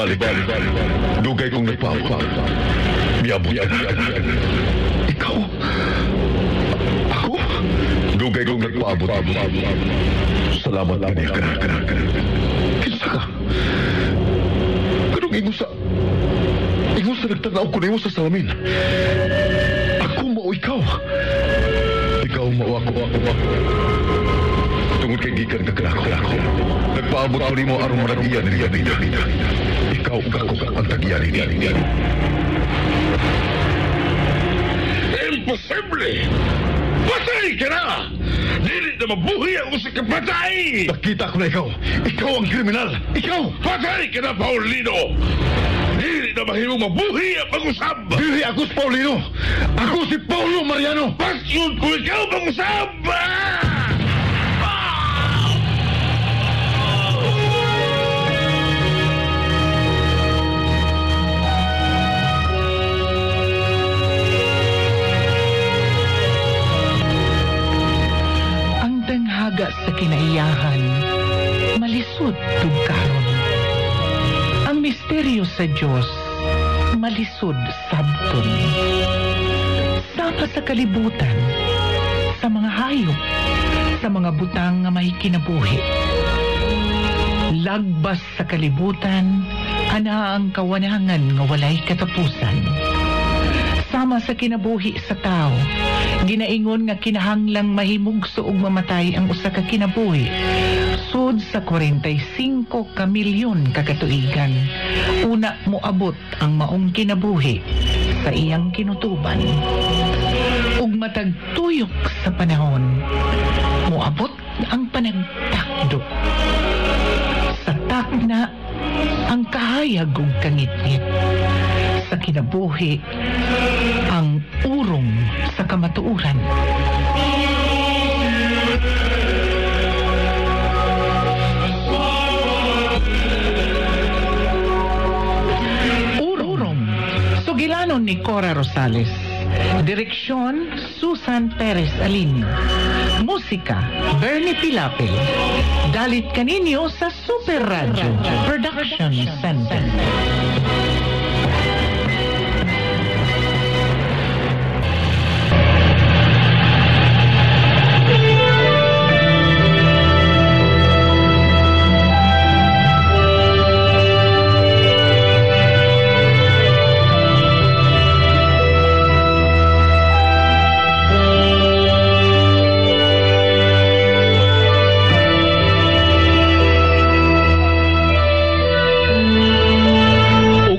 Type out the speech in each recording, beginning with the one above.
Ibalik. Dugay kong nagpaabot. Miabot ka na. Ikaw? Ako? Dugay kong nagpaabot. Salamat kaniya ka. Kinsa ka? Kanong ingon sa... Ingon sa nagtanaw ko nimo sa salamin. Ako mao ikaw. Ikaw mao ako. Tungod kay gikan ka kanako. Nagpaabot ko nimo aron manag-iya niya. Ikaw ug ako ang tag-iya niya. Imposible! Patay ka na! Dili na mabuhi ang usa ka patay! Nakita ko na ikaw. Ikaw ang kriminal. Ikaw! Patay ka na, Paulino! Dili na mahimong mabuhi ang pag-usab! Dili ako si Paulino! Ako si Paulo Mariano! Pasyon ko ikaw pag-usab! Ang danghaga sa kinaiyahan, malisod tugkaron. Ang misteryo sa Dios, malisod sabton. Sama sa kalibutan, sa mga hayop, sa mga butang nga may kinabuhi. Lagbas sa kalibutan, ana ang kawanangan nga walay katapusan. Sama sa kinabuhi sa tao, ginaingon nga kinahanglang mahimugso ug mamatay ang usa ka kinabuhi. Sud sa 45 ka milyon ka katuigan, una moabot ang maong kinabuhi sa iyang kinutuban. Ug matag tuyok sa panahon, moabot ang panagtakdo. Sa takna, ang kahayag ug kangitngit. Sa kinabuhi, ang urong sa kamatuoran. Urong, sugilanon ni Cora Rosales. Direksyon, Susan Perez Alinio. Musika, Bernie Pilapil. Dalit kaninyo sa Super Radio Production Center.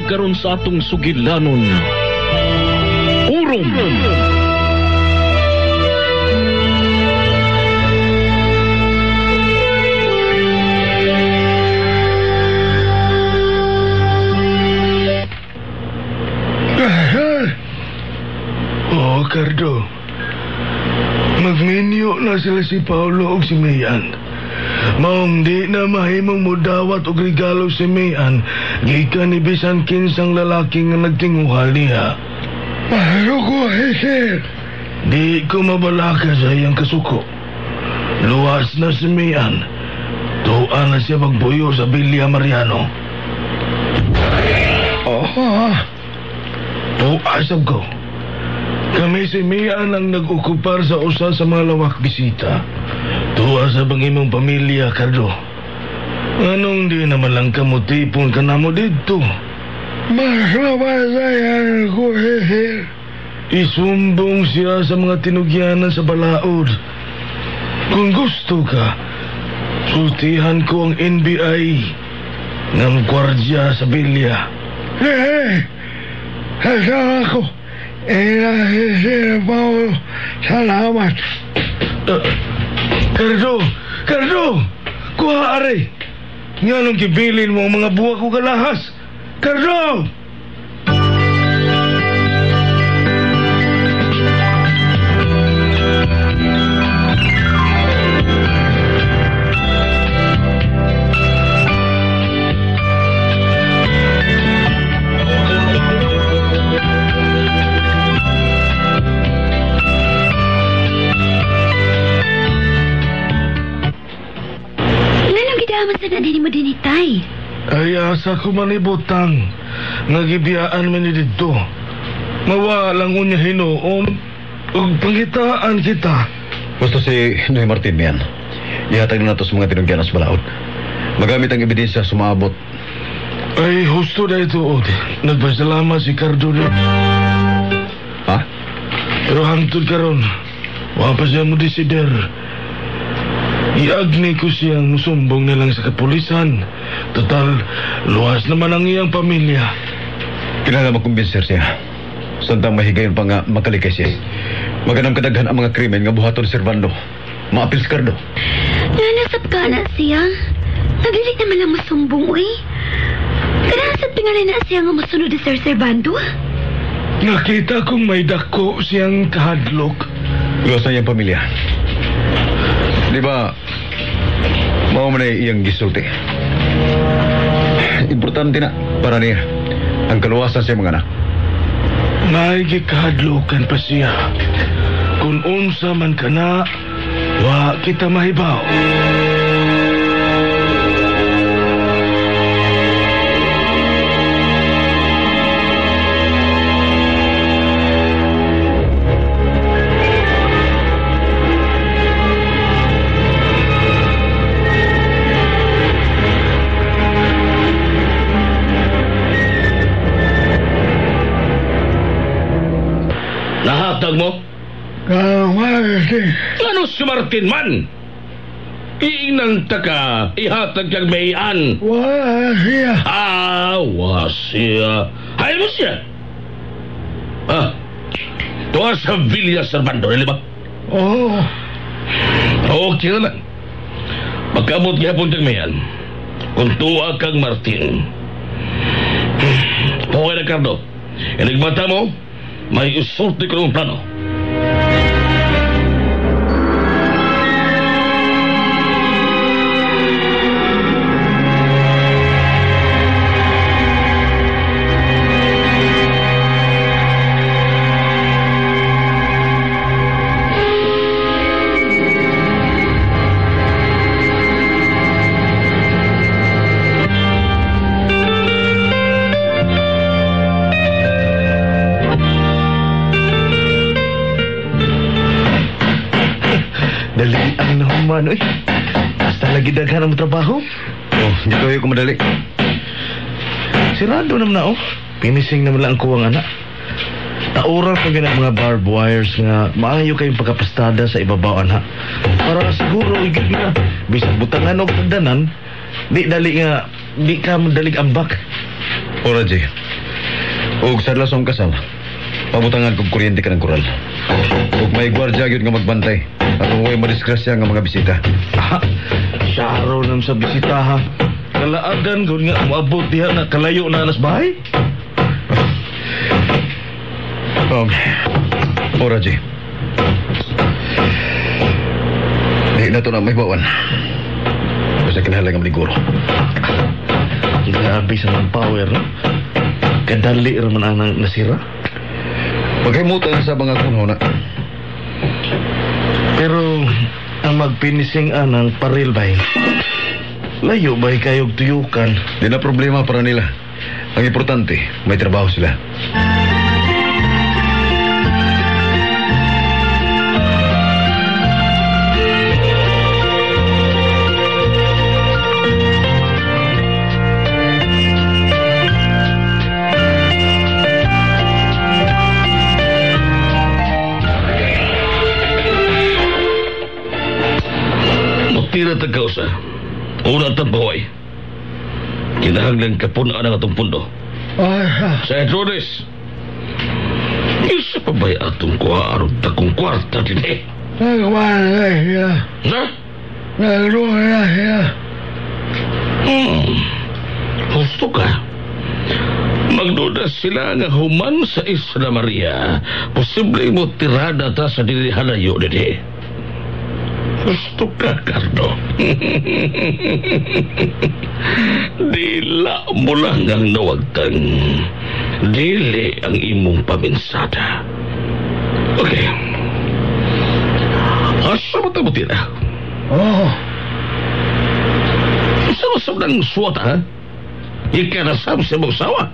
Karon sa atong sugilanon, Urong. Oh, Cardo. Magminyo na sila si Paolo og si Mayan. Maong di na mahimong mudawat og regalo si Mayan, gikan ni bisan kinsang lalaki nga nagtinguhal niya. Paano ko, sir? Di ko mabalaka sa iyang kasuko. Luwas na si Mayan. Tuan na siya magbuyo sa Villa Mariano. Oh, tuasab ko. Kami si Mayan ang nag-okupar sa usa sa mga lawak bisita. Tuwa sa bang imong pamilya, Cardo. Anong di naman lang kamutipon ka na mo dito? Mas mabatayan ko, sir. Isumbong siya sa mga tinugyanan sa balaod. Kung gusto ka, sultihan ko ang NBI ng gwardya sa Villa. Kasama ko. Sir Paolo, salamat. Cardo! Cardo! Kuha, are! Nga nung kibilin mo ang mga buwak ko kalahas! Cardo! Sa na din mo din itay. Ay, asa ko manibutang. Nagibiyaan man ni dito. Mawalang unya hinuon. Ug pangitaan kita. Gusto si Noy Martin niyan. Ihatag na nato sa mga tinugyan sa balaod. Magamit ang ebidensya sumaabot. Ay, husto na ito. Nagpasalamat si Cardo. Ha? Pero hangtod karon, wa pa siya mo desider. Iagni ko siyang musumbong na lang sa kapulisan. Total, luwas naman ang iyang pamilya. Kinahanglan makumbinser siya. Samtang mahigayon pa nga makalikay siya. Maganang kadaghan ang mga krimen nga buhaton si Servando. Maapil si Cardo. Nanasap ka na siya. Nagdili naman lang masumbong, uy. Kanasap tingali na siya nga masunod ni Sir Servando. Nakita kong may dako siyang kahadlok. Luwas na iyang pamilya. Di ba, mao man ay iyang gisulti. Importante na para niya ang kaluwasan sa mga anak. May gikahadlokan pa siya. Kung unsa man ka na, wa kita mahibaw. Nahatag mo? Martin. Ano si Martin man? Iingnan ta ka, ihatag kang mayan. Wala siya. Ah, wa siya. Hay mo siya. Ah, tuwa sa Villa Servando, di ba? Oo. Okay na lang. Pagkamot gihapon kang mayan, kung tuwa kang Martin. Okay na, Cardo. Inigbata mo, may isulti ko ng plano. Dali ang nahuman, oy. Basta lagi daghan ang trabaho. Oh, hindi ko ko madali. Sirado naman na, oh. Finishing naman lang ang kuwang anak. Tauran pa gina mga barbed wires nga maayo kayong pagkapastada sa ibabaw, anak. Para siguro, igit nga, bisag butangan og tagdanan, di dali nga, di ka madalig ambak. Ora, Jay. Og sa lasong kasal, pabutangan kog kuryente ka ng koral. Ug may gwardya gyud nga magbantay. At huwag madisgrasya nga mga bisita. Ah, syaro nam sa bisita, ha. Kalaagan gud nga moabot diha nga kalayo na anas bahay. Ora, Jay. Di na to na may bawan. Basta kinahanglan nga maniguro. Grabe sa manpower, no? Kadali ra man ang nasira. Paghimutan sa mga kuno na. Pero ang magpinising anang paril bay. Layo bay kayog tuyukan. Di na problema para nila. Ang importante, may trabaho sila. Tira tagkausa. Una tabahoy. Kinahanglan kapun-an ang atong pundo. Asa. Sa Herodes. Isa pa ba'y atong kuha aron takong kwarta din eh? Nagwala siya. Na? Nagdula siya. Husto ka. Magduda sila nga human sa Isla Maria. Posible mo tirada ta sa dili halayo din eh. Gusto ka, Cardo. Dila mo lang ang nawagtang. Dili ang imong paminsada. Okay. Asa mo tayo tira? Oo. Isa mo sa ng suwata, ha? Ikarasab sa mong sawa.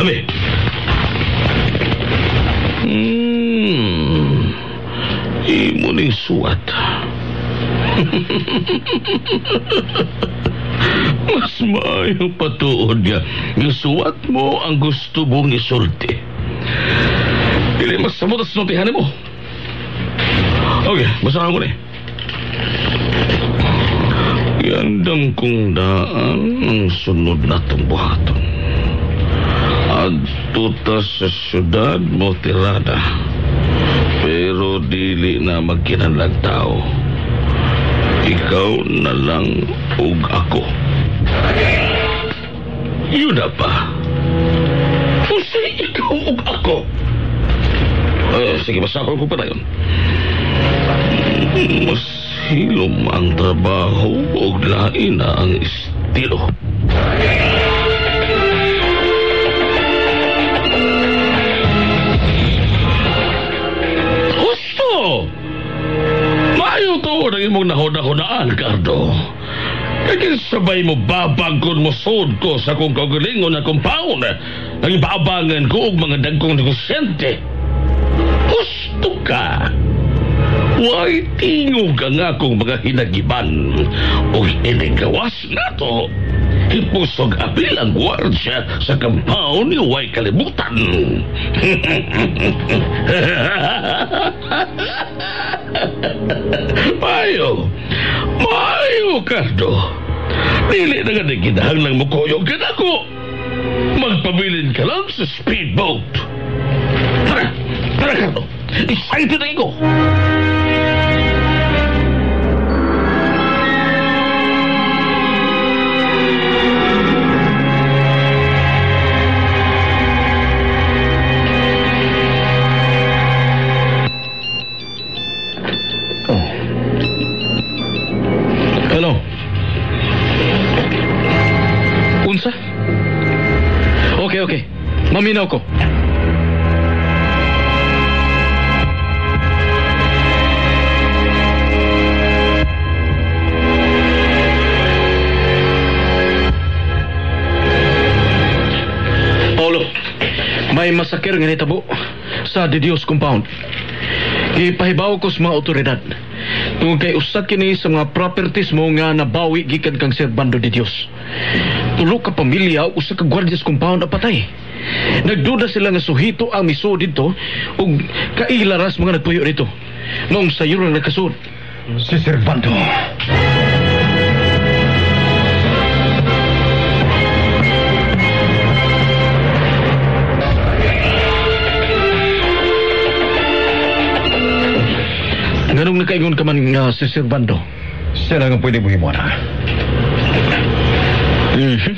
Abi. Imo ning suwat. Mas maayong patuod nga gisuwat mo ang gusto mong isulti. Dili mas samot sa sinultihan mo. Okay, basahan ko ni. Yandam kong daan ang sunod na itong buhaton. Adto ta sa syudad mo tirada. Pero dili na magkinanlag tao. Ikaw na lang ug ako. Yun na pa. Unsay ikaw ug ako? Sige, basahon ko pa na yun. Mas hilom ang trabaho ug lain na ang estilo. Husto! Maayo to ang imong nahuna-hunaan, Cardo. Kaya sabay mo babagkon mo sud ko sa akong kaugalingon na compound. Ang ibaabangan ko og mga dagkong negosyante. Husto ka! Way tingog ang akong mga hinagiban. O inigawas na to. Hipusog apil ang gwardya sa compound ni way kalibutan. Mayo! Mayo, Cardo! Dili na nga kinahanglang mukuyog ka na ko. Magpabilin ka lang sa speedboat. Tara! Tara, Cardo! Excited na ko! Oh. Hello. Unsa? Okay, okay. Maminaw ko. Paulo, may masakir nga nitabo sa De Dios compound. Gipahibaw ko sa mga otoridad. Tungod kay usa kini sa mga properties mo nga nabawi gikan kang Servando de Dios. Tulo ka pamilya usa ka gwardiya sa compound ang patay. Nagduda sila nga suhito ang miso didto ug kaila ras mga nagpuyo dito. Maong sayo lang nakasud. Si Servando. Nganong nakaingon ka man nga si Servando? Siya lang ang pwede mo himuan, ha? Mm-hmm.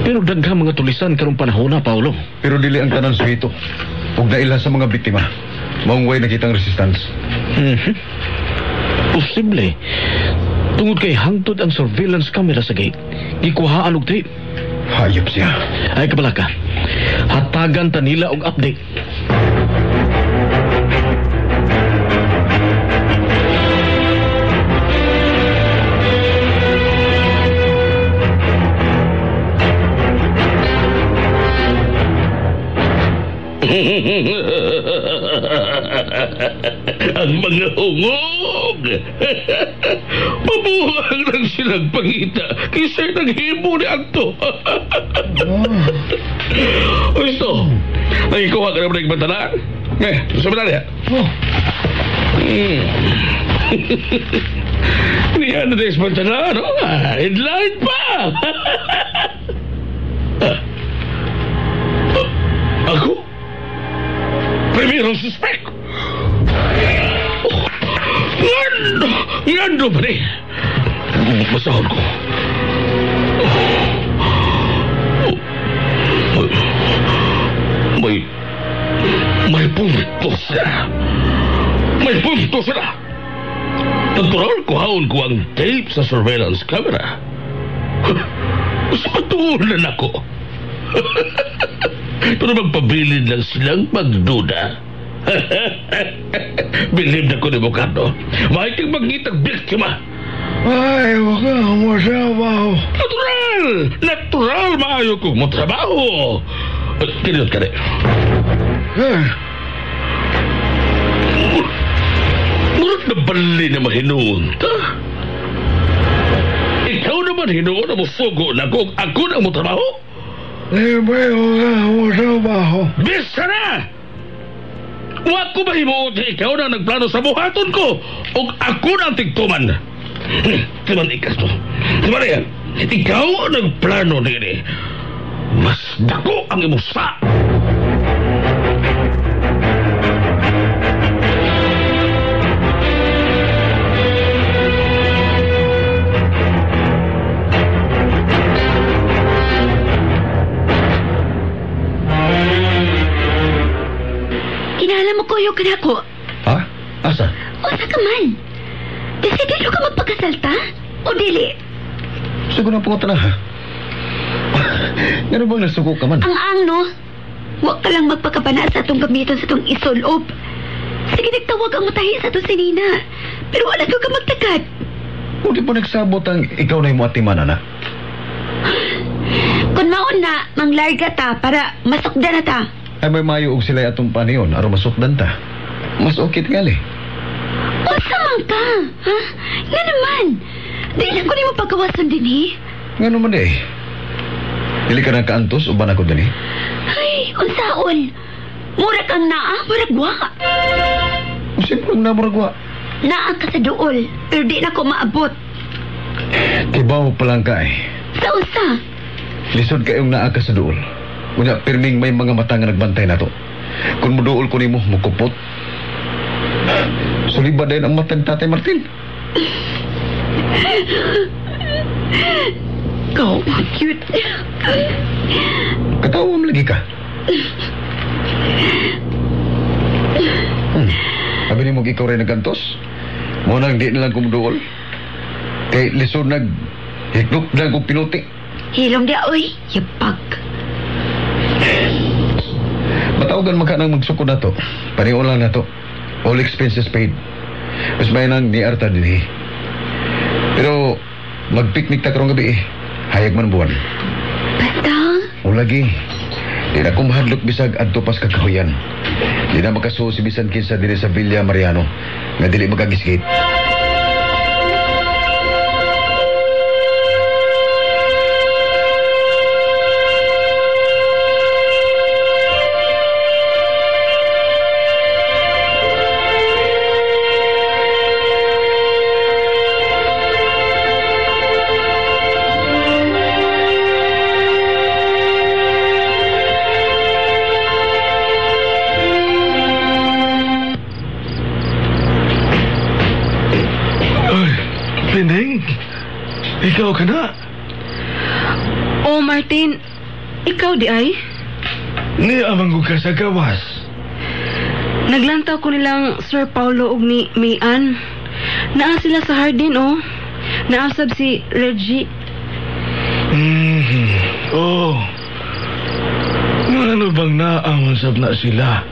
Pero daghang mga tulisan karong panahon na, Paulo. Pero dili ang tanan suhito. Ug naila sa mga biktima. Maong way nakitang resistance. Mm-hmm. Posible. Tungod kay hangtod ang surveillance camera sa gate. Gikuhaan og tape. Hayop siya. Ay kabalaka. Hatagan ta nila og update. Ang mga hungog! Mabuhang lang silang pangita kisa'y naghimo ni Anto. O ito, nagikuha ka naman ng bantalaan? Eh, sabi na niya. Oh. Niya na din sa bantalaan, no? Headline pa! Ako? Primerong suspect! Oh, ngano! Ngano ba ni? Masahod ko. Oh, may punto sila. May punto sila. Natural kuhaon ko ang tape sa surveillance camera. Mas matuunan ako. Pero magpabilin lang silang magduda. Bilib na ko ni Bocardo. Mahigit magngitag biktima. Ay, wag ka mo trabaho. Natural! Natural maayo ko mo trabaho. Kinot ka rin. Eh, Murag na bali na mahinuon ta. Ikaw naman hinuon na musugo na kung ako na mo trabaho. Libre wag ka mo trabaho. Bisa na! Wa ko mahimuot nga ikaw na nagplano sa buhaton ko ug ako na ang tigtuman. Timan ikas to. Timan yan. Ikaw ang nagplano nini. Mas dako ang imong sa. Kinahanglan mo kuyog ka na ako. Ha? Asa? Usa ka man. Desidido ka magpakasal ta? O dili? Siguro na punta na ha? Ngano bang nasuko ka man? Ang ang no? Wa ka lang magpakabana sa atong gamiton sa atong isulob. Sige, nagtawag ang matahi sa atong sinina. Pero wala ko ka magtakad. Kung di pa nagsabot ang ikaw na imo atiman, ana. Kung maon na, manglarga ta para masukda na ta. Ay may mayo og sila atong paniyon aron masukdan ta. Mas okay tingali. Unsa man ka, ha? Nga naman. Di lang ko nimo pagawason din eh. Ngano man eh. Dili ka nang kaantos uban ako dinhi. Ay, unsaon? Mura kang naa, murag wa. Siyempre ang namurag wa. Naa ka sa duol, pero di na ko maabot. Kibaw pa lang ka eh. Sa usa? Lisod kayong naa ka sa duol. Unya, pirming may mga mata nga nagbantay na to. Kung muduol ko nimo, mukupot. Suliba din ang mata ni Tatay Martin. Go, cute. Katawa mo lagi ka. Sabi ni mo ikaw rin nagkantos? Mo nang di nilang kumuduol. Kay lisod nag hiknok lang kong pinuti. Hilom di, oy, yapag. Matawagan man ka nang magsukod na to. Panion lang na to. All expenses paid. Mas may nang ni Arta din eh. Pero magpiknik ta karong gabi eh. Hayag man buwan. Basta? O lagi. Di na ko mahadlok bisag adto pas kakahuyan. Di na makasuo si bisan kinsa diri sa Villa Mariano nga dili makagisgit. Pining, ikaw ka na. Oh, Martin, ikaw di ay? Ni amang ka sa gawas. Naglantaw ko nilang Sir Paulo ug ni Mayan. Naa sila sa hardin, oh. Naasab si Reggie. Oh. Ano bang naamon sab na sila?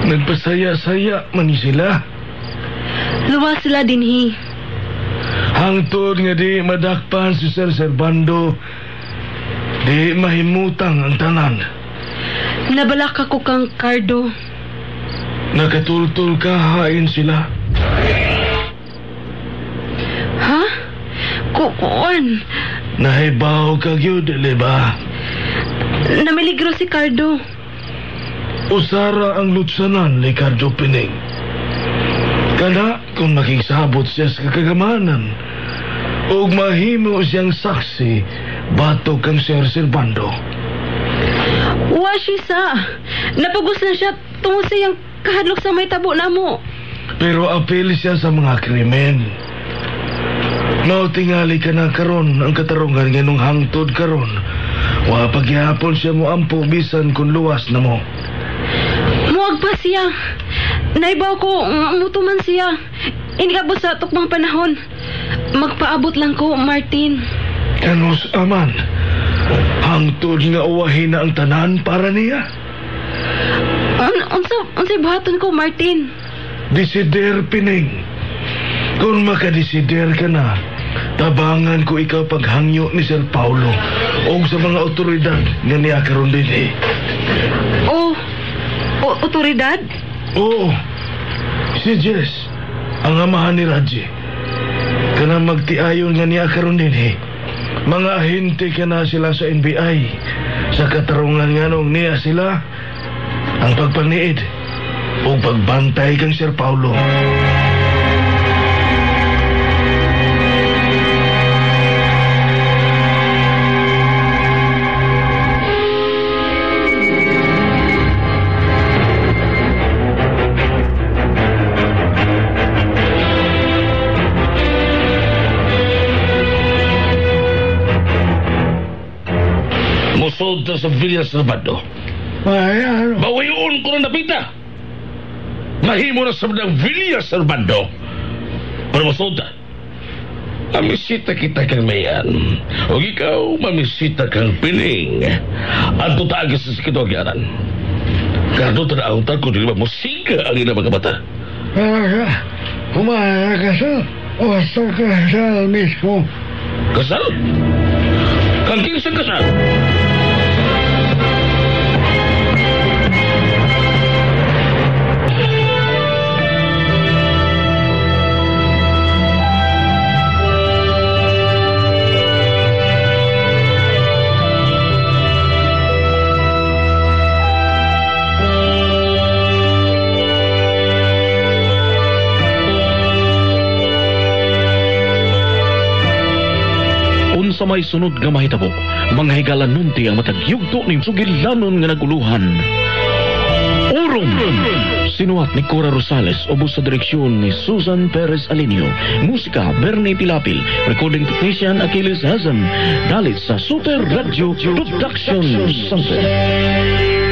Nagpasaya-saya man ni sila. Luwas sila dinhi. Hangtod nga di madakpan si Sir Servando, di mahimutang ang tanan. Nabalak ako kang Cardo. Nakatultul ka, hain sila. Ha? Kukuan. Nahibaw ka gyud, di ba? Namiligro si Cardo. Usara ang lutsanan ni Cardo Pining. Kana kung makigsabot siya sa kagamanan, ug mahimo siyang saksi batok kang Sir Servando. Wa siya sa. Napugos na siya tungod sa iyang kahadlok sa may tabo namo. Pero apil siya sa mga krimen. Mao tingali ka na karon ang katarungan nganong hangtod karon. Wa pagyapon siya mo ampo bisan kung luwas na mo. Muag pa siya. Naibaw ko mutuman siya. Iniabot sa tukmang panahon. Magpaabot lang ko, Martin. Kanus aman. Hangtod nga uwahin na ang tanan para niya. Unsay buhaton ko, Martin? Desider, Pining. Kung makadesider ka na, Tabangan ko ikaw paghangyo ni Sir Paulo o sa mga otoridad nga niya karon dinhi. Oh, otoridad? Oo. Si Jess, ang amahan ni Raji. Kanang magtiayon nga niya karon dinhi. Mga ahente ka na sila sa NBI. Sa katarungan nga nung niya sila, ang pagpaniid o pagbantay kang Sir Paulo. Musod ta sa Villa Servando. Ayan. Bawion ko ng napita. Mahimo na sa ng Villa Servando. Pero musod ta. Mamisita kita kang Mayan. O ikaw, mamisita kang Pining. Adto ta agis sa kitogyaran. Kardo ta na ang tagko, di ba musika ang ina mga bata. Kumaya ka sa o sa kasal mismo. Kasal? Kang kinsang kasal? Unsa may sunod nga mahitabo, mga higala nunti ang matag yugto ning sugilanon nga naguluhan. Urom! Sinuhat ni Cora Rosales, ubos sa direksyon ni Susan Perez Alinio. Musika, Bernie Pilapil. Recording technician, Achilles Hazan. Dalit sa Super Radio Production Center.